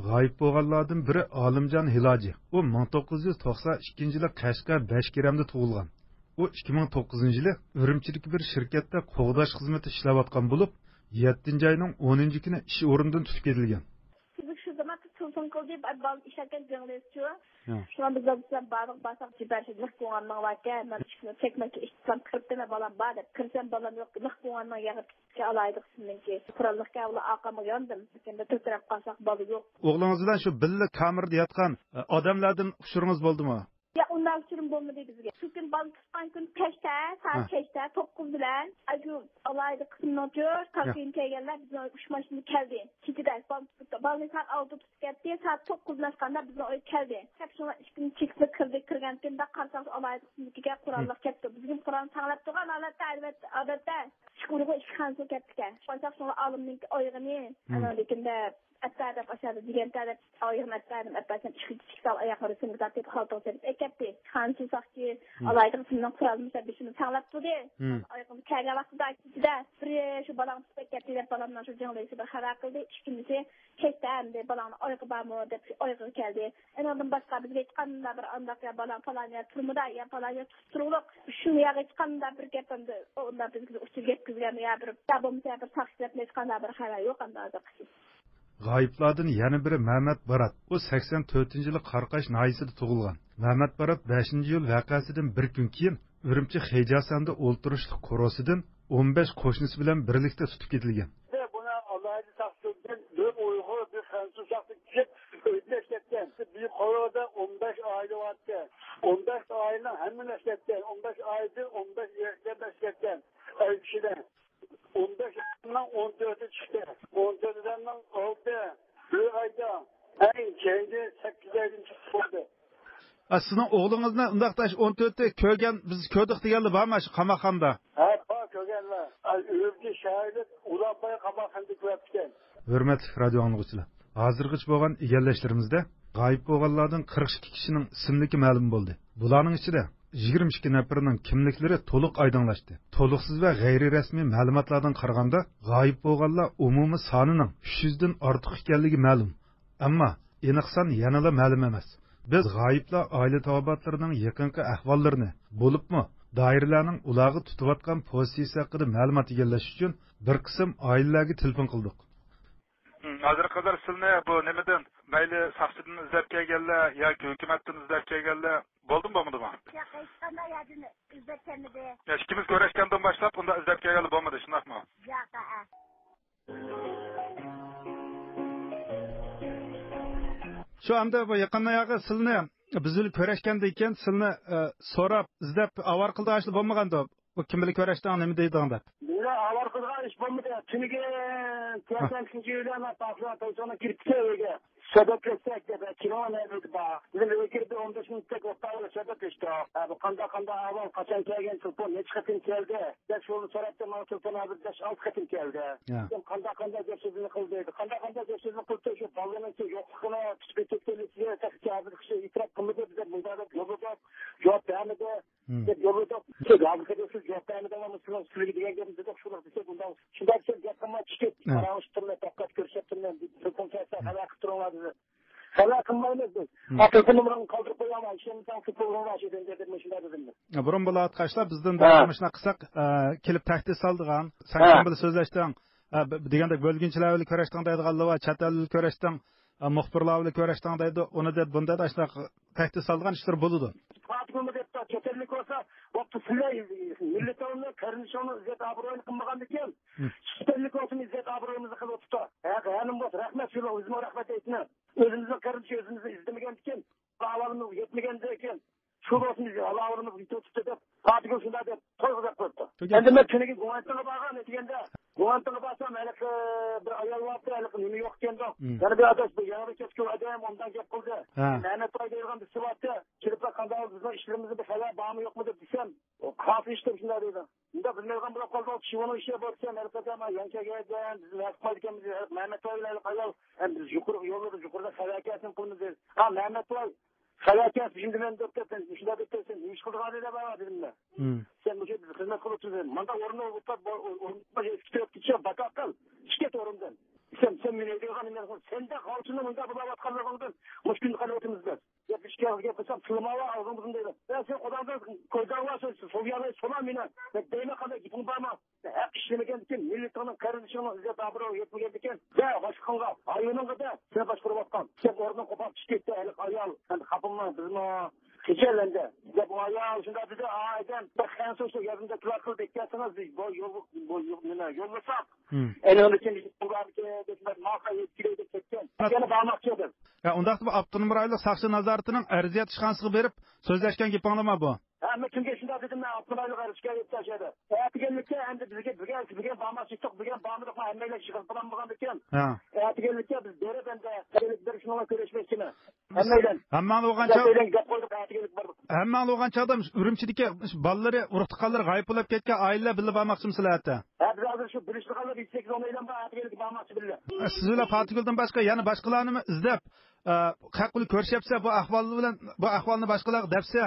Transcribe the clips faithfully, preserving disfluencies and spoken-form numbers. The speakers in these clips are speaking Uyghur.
غايىب بولغانلاردىن بىرى ئالىمجان ھىلاجى. ئۇ مىڭ توققۇز يۈز توقسان ئىككىنچى يىلى قەشقەر بەشكېرەمدە تۇغۇلغان. ئۇ ئىككى مىڭ توققۇزىنچى يىلى ئۈرۈمچىدىكى بىر شىركەتتە قوغداش خىزمىتى ئىشلەۋاتقان بولۇپ، يەتتىنچى ئاينىڭ ئونىنچى كۈنى ئىش ئورنىدىن تۇتۇپ كېتىلگەن. سىزگە شۇ زامان تېلېفون قىلدى، بالام ئىشلەتكەن جىڭلىسىچۇ؟ شۇڭا بىز بىلسەم بارلىق بارساق جىبەرشى نىق گۇڭئەننىڭ باركەن، مەن ئىشىكنى چەكمەككە ئىشتىسام كىرىپتىمەن، بالام بار دەپ كىرسەم بالام يوق، نىق گۇڭئەننىڭ يېغىپ كېتىپتىكەن ئالاھىدە قىسىمنىڭكى. قوراللىق ئۇلار ئارقامغا ياندىم، لېكىن بىر تۆت تەرەپ قالساق بالا يوق. ئوغلىڭىز بىلەن شۇ بىللە كامېردا ياتقان ئادەملەردىن ئۇچۇرىڭىز بولدىمۇ؟ ياق، ئۇنداق ئۇچۇرۇم بولمىدى بىزگە. شۇ كۈن بالا تۇتقان كۈن كەچتە، سائەت كەچتە توققۇز بىلەن ئاشۇ ئالاھىدە قىسىمنىڭچۇ، كارتىنى كەلگەنلەر بىزنىڭ ئۈچ ماشىنا كەلدى. كېچىدە بالا تۇتۇپ، بالىنى سائەت ئالتە تۇتۇپ كەتتى، سائەت توققۇز بىلەن چىققاندا بىزنىڭ ئۆيگە كەلدى. كەپ شۇڭا ئىككىنچى چېكىسىدە كىردى، كىرگەن كۈندە قارىساق ئالاھىدە قىسىمدىكىگە قوراللىق كەپتۇ. بىزگە قورالنى تەڭلەپ تۇرغان ھالەتتە، ئەلۋەتتە، ئادەتتە ئىككى ئۇرغۇ ئىككى خانسۇ كەپتىكەن. قارىساق شۇڭا ئالىمنىڭكى ئايىغىنى، ئانىڭدىكىندە ئەتتە دەپ ئاشادا دېگەنتە دەپ ئايىغىنى ئەتتە دەپ ئەتتەسەن ئىشىككە چىقسام ئاياقلىرى سىنگىدار تېپىپ خالتىغا سېلىپ ئەكەتتى. خانسۇ ساقچى ئالاھىدە قىسىمنىڭ قورالى مۇشۇ بېشىمنى تەڭلەپ تۇردى. ئايىغىمغا كەلگەن ۋاقتىدا ئىچىدە بىرى شۇ بالاڭنى تۇتۇپ ئەكەتتى دەپ بالامنىڭ شۇ جىڭلىسى بىر خەۋەر قىلدى. ئىككىنچىسى كەچتە ئەمدى بالاڭنىڭ ئايىغى بارمۇ دەپ ئايىغىغا كەلدى. ئۇنىڭدىن باشقا بىزگە ھېچقانداق بىر ئانداق يا بالاڭ پالان يەردە تۇرمىدا يا پالان يەردە تۇتۇپ تۇرۇلۇق. شۇ ياغا ھېچقانداق بىر گەپ ئەمدى ئۇنداق بىزگە ئۇچۇر يەتكۈزگەن يا بىر يا بولمىسا بىر ساقچى تەرەپتىن ھېچقانداق بىر خەۋەر يوق ئەمدى ھازىرغىچە. غايىبلاردىن يەنە بىرى مەمەت بارات. ئۇ سەكسەن تۆتىنچى يىلى قاراقاش ناھىيەسىدە تۇغۇلغان. مەمەت بارات بەشىنچى ئىيۇل ۋەقەسىدىن بىر كۈن كېيىن ئۈرۈمچى خېجاسەندە ئولتۇرۇشلۇق كوروسىدىن ئون بەش قوشنىسى بىلەن بىرلىكتە تۇتۇپ كېتىلگەن. بۇنى ئالاھىدە تاقتۇردىن بىر ئۇيغۇر، بىر فرانسۇز چاقتىن كېلىپ ئۆيدىن ئىشلەتكەن. بىر قورۇدا ئون بەش ئائىلە بارتتى. ئون بەش ئائىلىنىڭ ھەممىنى ئىشلەتكەن. ئون بەش ئائىلىدىن ئون بەش ئېركەكلەرنى ئىشلەتكەن. ئەر كىشىلەر. ئون بەش ئادەمنىڭ ئون تۆتى چىقتى. ئون تۆت ئادەمنىڭ ئالتە بىر ئايدا، ئەڭ كەينىدە سەككىز ئايدىن چىقىپ بولدى. ئا، سىزنىڭ ئوغلىڭىزنى ئۇنداقتا ئون تۆتى كۆرگەن، بىز كۆردۇق دېگەنلەر بارمۇ شۇ قاماقخانىدا؟ ھە، بار كۆرگەنلەر. ئا، ئۈرۈمچى شەھەرلىك ئۇلانباي قاماقخانىدا كۆرۈپتىكەن. ھۆرمەتلىك رادىيو ئاڭلىغۇچىلار، ھازىرغىچە بولغان ئىگىلەشلىرىمىزدە غايىب بولغانلاردىن قىرىق ئىككى كىشىنىڭ ئىسىملىكى مەلۇم بولدى. بۇلارنىڭ ئىچىدە يىگىرمە ئىككى نەپىرىنىڭ كىملىكلىرى تولۇق ئايدىڭلاشتى. تولۇقسىز ۋە غەيرىي رەسمىي مەلۇماتلاردىن قارىغاندا، غايىب بولغانلار ئومۇمىي سانىنىڭ ئۈچ يۈزدىن ئارتۇق ئىكەنلىكى مەلۇم. ئەمما ئېنىق سان يەنىلا مەلۇم ئەمەس. بىز غايىبلار ئائىلە تاۋابىئاتلىرىنىڭ يېقىنقى ئەھۋاللىرىنى، بولۇپمۇ دائىرىلەرنىڭ ئۇلارغا تۇتۇۋاتقان پوزىتسىيىسى ھەققىدە مەلۇمات ئىگىلەش ئۈچۈن بىر قىسىم ئائىلىلەرگە تېلېفون قىلدۇق. ھازىرغا قەدەر سىلنى بۇ نېمىدىن، مەيلى ساقچىدىن ئىزدەپ كەلگەنلەر ياكى ھۆكۈمەتتىن ئىزدەپ كەلگەنلەر بولدىمۇ، بولمىدىمۇ؟ ياق، ھېچقانداق يەردىن ئىزدەپ كەلمىدى. يا، ئىككىمىز كۆرۈشكەندىن باشلاپ ئۇنداق ئىزدەپ كەلگەنلەر بولمىدى، شۇنداقمۇ؟ ياق، ھەئە. شۇ ئەمدى بۇ يېقىندا ياقى سىلنى بىز بىلەن كۆرۈشكەندىن كېيىن سىلنى، ئە، سوراپ، ئىزدەپ، ئاۋارە قىلىدىغان ئىشلار بولمىغاندۇ؟ بۇ كىم بىلەن كۆرۈشتۈڭ، نېمە دەيدىغان دەپ. بىزنى ئاۋارە قىلىدىغان ئىش بولمىدى. تۈنۈگۈن ھە. كەلگەن شۇنچە يىللارنىڭ تاپشۇرغان تېلېفوننىڭ كىرىپتىكەن ئۆيگە. سۆھبەتلەشسەك دەپ، كىنو نەدە بار. بىزنىڭ ئۆيگە كىرىپ بىر ئون بەش مىنۇتتەك ۋاقىت ئالدى سۆھبەتلەشتۇق. ھە، بۇ قانداق، قانداق ئەھۋال، قاشان كەلگەن تېلېفون، نەچچە قېتىم كەلدى؟ دەپ شۇنى سوراپتۇ، ماڭا تېلېفون ھازىر بەش، ئالتە قېتىم كەلدى. يا. كىم قانداق، قانداق گەپ سۆزلىرىنى قىلدى؟ قانداق، قانداق گەپ سۆزلىرىنى قىلدى؟ شۇ بالىنىڭكى يوقلۇقىنى تۇتۇپ ئېيتىپ كەلدى، تېخىچە ھازىرغىچە ئېتىراپ قىلمىدى، بىز مۇنداق دەپ يوللىدۇق، جاۋاب بەرمىدى. دەپ يوللىدۇق. سىز ھازىرغىچە سىز جاۋاب بەرمىدىڭلارمۇ، سىلەرگە دېگەن گەپنى دېدۇق، شۇنداق دېسەك، ئۇنداق، شۇنداق دېسەك، گەپ قىلماي چىقىپ، ھە. پاراڭلىشىپ تۇرماي، توختاپ كۆرۈشۈپ تۇرماي، تېلېفون كەلسە خەۋەر قىلىپ تۇرۇڭلار دېدى. خەۋەر قىلمايمىز بىز. ھە. تېلېفون نومۇرۇڭنى قالدۇرۇپ قويۇڭلار، ئىشەنمىسەڭ تېلېفون نومۇرۇڭنى ئاشۇ يەردىن بېرىپ شۇنداق دېدىم. بۇرۇن بولاتقان ئىشلار بىزدىن ھە. مۇشۇنداق قىلساق، ئە، كېلىپ تەھدىت سالىدىغان، سەن ھە. كىم بىلەن سۆزلەشتىڭ، ئە، ب-، دېگەندەك بۆلگۈنچىلەر بىلەن كۆرۈشتۈڭ دەيدىغانلار بار، چەت ئەل بىلەن كۆرۈشتۈڭ، ئە، مۇخبىرلار بىلەن كۆرۈشتۈڭ دەيدۇ، ئۇنى دەيدۇ، بۇنى دەيدۇ، ئاشۇنداق تەھدىت سالىدىغان ئىشلار بولىدۇ. پاتىپمۇ دەپتۇ، چەت ئەللىك بولسا، بوپتۇ، سىلەر مىللىتىڭنى، قېرىندىشىڭنى ئىززەت ئابرۇيىنى قىلمىغاندىكىن، ھە. چەت ئەللىك بولسىمۇ ئىززەت ئابرۇيىمىزنى قىلىۋېتىپتۇ. ھە، ھە، نېمە بولسا، رەھمەت، شۇنىڭغا ئۆزىمۇ رەھمەت ئېيتىمەن. ئۆزىمىزنىڭ قېرىندىشى ئۆزىمىزنى ئىزدىمىگەندىكىن، ئەھۋالىمىز يەتمىگەندىكىن، شۇ بولسىمۇ بىز ئەھۋالىمىز يېتىۋېتىپتۇ دەپ، پاتىگۈل شۇنداق دەپ تويغۇزاپ قويۇپتۇ. شۇ گەپ. ئەمدى مەن تۈنۈگۈن گۇڭئەنتىڭغا بارغان دېگەندە، گۇڭئەنتىڭغا بارسام، ھېلىقى بىر ئايال بارتتى، ھېلىقى نېمە يوق ئىكەندۇ. ھىم. يەنە بىر ئاداش، بۇ يېڭى بىر كەسكۈن ئادەم ئوبدان گەپ قىلدى. ھە. مەمەت باي دەيدىغان بىرسى بارتتى. كېلىپ قانداق بىزنىڭ ئىشلىرىمىزدا بىر خەۋەر بارمۇ يوقمۇ دەپ دېسەم، ئۇ قاپى ئىشتە شۇنداق دەيدۇ. ئۇنداق بىلمەيدىغان بولۇپ قالدى، شىۋىنىڭ ئىشى بولسا، مەرىپەت ئەمە يەنە كەلگەن، بىز نەرسە قىلىدىكەنمىز، مەمەت باي بىلەن ھېلىقى ئايال، ھەم بىز يۇقىرى يوللىدۇق، يۇقىرىدا خەۋەر كەلسۇن قىلىمىز دەيدۇ. ھا، مەمەت باي، خەۋەر كەلسە، بۈگۈن بىلەن دەپ كەتسەن، مۇشۇنداق دەپ كەتسەن، نېمە ئىش قىلىدىغان ئادەم بار دېدىم مەن. ھىم. سەن مۇشۇ بىز خىزمەت قىلىپ تۇرىسەن. ماندا ئورنىدا ئولتۇرۇپ، ئورنىدا ئىككى تۆت كېچە باتا قىل. چىق كەت ئورنىدىن. سەن، سەن مېنى ئۆيدە يوقان نېمە قىلساڭ؟ سەندەك غالچىنىڭ مۇنداق بولاۋاتقانلىقىڭدىن مۇشۇ كۈنگە قاراۋاتىمىز بىز. گەپ ئىككى ئاغزى گەپ قىلسام، تىلىماۋا ئاغزىڭدىن دەيدۇ. يا سەن قۇداڭدىن كويداڭلار، سەن سوۋيالار سولا مېنى. مەن دەيمەن، قانداق گېپىڭ بارمۇ؟ ھەق ئىشلىمىگەندىكىن، مىللىتىڭنىڭ قېرىندىشىڭنىڭ ئىززەت ئابرۇيىغا يەتمىگەندىكىن، دە باشقىڭغا، ھايۋىنىڭغا دە، سېنى باشقۇرۇۋاتقان. سەن ئورنۇڭ قوپۇپ چۈشۈپ كەتتى، ھېلىقى ئايال. سەن خاپا بولماڭ، بىزمۇ خىجالەندى. دەپ ئۇ ئايال شۇنداق دېدى، ئا ئادەم، بىر خەنسۇ شۇ يېرىمدە كىلار قىل دەپ كەلسىڭىز، بىز بۇ يول، بۇ يول، نېمە، يوللىساق. ئەنىڭدىن كېيىن بارمىكىن دەپ، ماڭا يېتىپ كېلەي دەپ كەتكەن. يەنە بارماقچى ئىدىم. ھە، ئۇنداقتا بۇ ئاپتونوم رايونلۇق ساقچى نازارىتىنىڭ ئەرزىيەت ئىشخانىسىغا بېرىپ سۆزلەشكەن گېپىڭلىمۇ بۇ؟ ھە، مەن تۈنگە شۇنداق دېدىم، مەن ئاپتونوم رايونلۇق ئەرز شىكايەت ئەتتى شۇ يەردە. ئەتىگەنلىككە ئەمدى بىزگە بۈگۈن، بۈگۈن بارماقچى ئىدۇق، بۈگۈن بارمىدۇقمۇ، ھەممەيلەن يىغىلىپ بولغان ئىكەن. ھە. ئەتىگەنلىككە بىز بېرىپ ئەمدى بىر شۇنىڭغا كۆرۈشمەكچىمەن. ھەممەيلەن. ھەممەڭلار بولغان چاغ-، ھەممەيلەن گەپ قىلدۇق، ئەتىگەنلىك باردۇق. ھەممەڭلار بولغان چاغدا ئۈرۈمچىدىكى بالىلىرى، ئۇرۇق تۇغقانلىرى غايىب بولۇپ كەتكەن ئائىلىلەر بىللە بارماقچىمۇ سىلەر ئەتە؟ ھە، بىز ھازىر شۇ بىلىشىدىغانلار يەتتە سەككىز ئون ئايلان بار، ئەتىگەنلىك بارماقچى بىللە. سىز بىلەن پاتىگۈلدىن باشقا يەنە باشقىلارنىمۇ ئىزدەپ، ئە، خەق بىلەن كۆرۈشەپسە، بۇ ئەھۋال بىلەن، بۇ ئەھۋالنى باشقىلارغا دەپسە،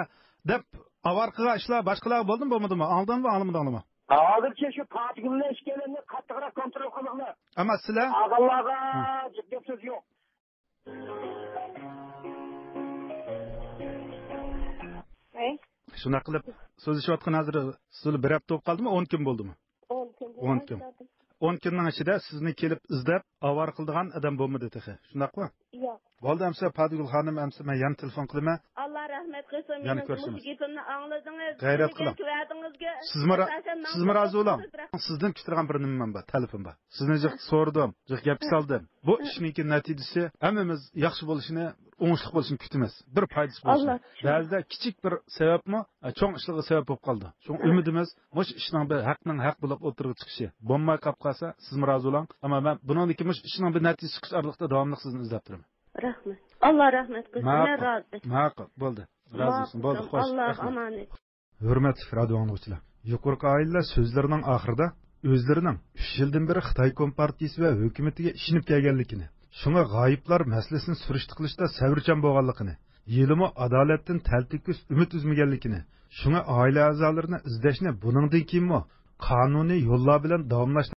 دەپ ئاۋارە قىلغان ئىشلار باشقىلارغا بولدىمۇ، بولمىدىمۇ؟ ئاڭلىدىڭمۇ، ئاڭلىمىدىڭلارمۇ؟ ھازىرچە شۇ پاتىگۈل بىلەن ئىككىيلەننى قاتتىقراق كونترول قىلىڭلار. ئەمما سىلەر؟ ئاغىلارغا ھە. گەپ سۆز يوق. ۋەي. شۇنداق قىلىپ سۆزلىشىۋاتقان ھازىر سىز بىر ھەپتە بولۇپ قالدىمۇ، ئون كۈن بولدىمۇ؟ ئون كۈن. ئون كۈن. ئون كۈننىڭ ئىچىدە سىزنى كېلىپ ئىزدەپ ئاۋارە قىلىدىغان ئادەم بولمىدى تېخى. شۇنداقمۇ؟ ياق. بولدى، ئەمسە پاتىگۈل خانىم، ئەمسە مەن يەنە تېلېفون قىلىمەن. ئاللا رەھمەت قىلسۇن، يەنە مېنىڭ كۆرۈشىمىز. مۇشۇ گېپىمنى ئاڭلىدىڭىز. غەيرەت قىلىڭ. سىزمۇ را-، سىزمۇ رازى بولۇڭ. سىزدىن كۈتىدىغان بىر نېمىم بار، تەلىپىم بار. سىزنى جىق سورىدىم، جىق گەپكە سالدىم. بۇ ئىشنىڭكى نەتىجىسى ھەممىمىز ياخشى بولۇشىنى، ئوڭۇشلۇق بولۇشىنى كۈتىمىز. بىر پايدىسى بولسۇن. بەزىدە كىچىك بىر سەۋەبمۇ، ئە، چوڭ ئىشلارغا سەۋەب بولۇپ قالىدۇ. شۇڭا ئۈمىدىمىز، مۇشۇ ئىشنىڭ بىر ھەقنىڭ ھەق بولۇپ ئوتتۇرىغا چىقىشى. بولماي قاپ قالسا، سىزمۇ رازى بولۇڭ. ئەمما مەن بۇنىڭدىن كېيىن مۇشۇ ئىشنىڭ بىر نەتىجىسى چىقىش ئارىلىقتا داۋاملىق سىزنى ئىزدەپ تۇرىمەن. رەھمەت. ئاللا رەھمەت قىلسۇن. مەن ماقۇل، رازى. ماقۇل. بولدى. رازى بولسۇن. بولدى، خوش. ئاللاغا رەھمەت. ئامانەت. ھۆرمەتلىك رادىئو ئاڭلىغۇچىلار، يۇقىرىقى ئائىلىلەر سۆزلىرىنىڭ ئاخىرىدا ئۆزلىرىنىڭ ئۈچ يىلدىن بېرى خىتاي كومپارتىيىسى ۋە ھۆكۈمىتىگە ئىشىنىپ كەلگەنلىكىنى، شۇڭا غايىبلار مەسىلىسىنى سۈرۈشتە قىلىشتا سەۋرچان بولغانلىقىنى، ھېلىمۇ ئادالەتتىن تەلتۆكۈس ئۈمىد ئۈزمىگەنلىكىنى، شۇڭا ئائىلە ئەزالىرىنى ئىزدەشنى بۇنىڭدىن كېيىنمۇ قانۇنىي يوللار بىلەن داۋاملاشتۇرۇپ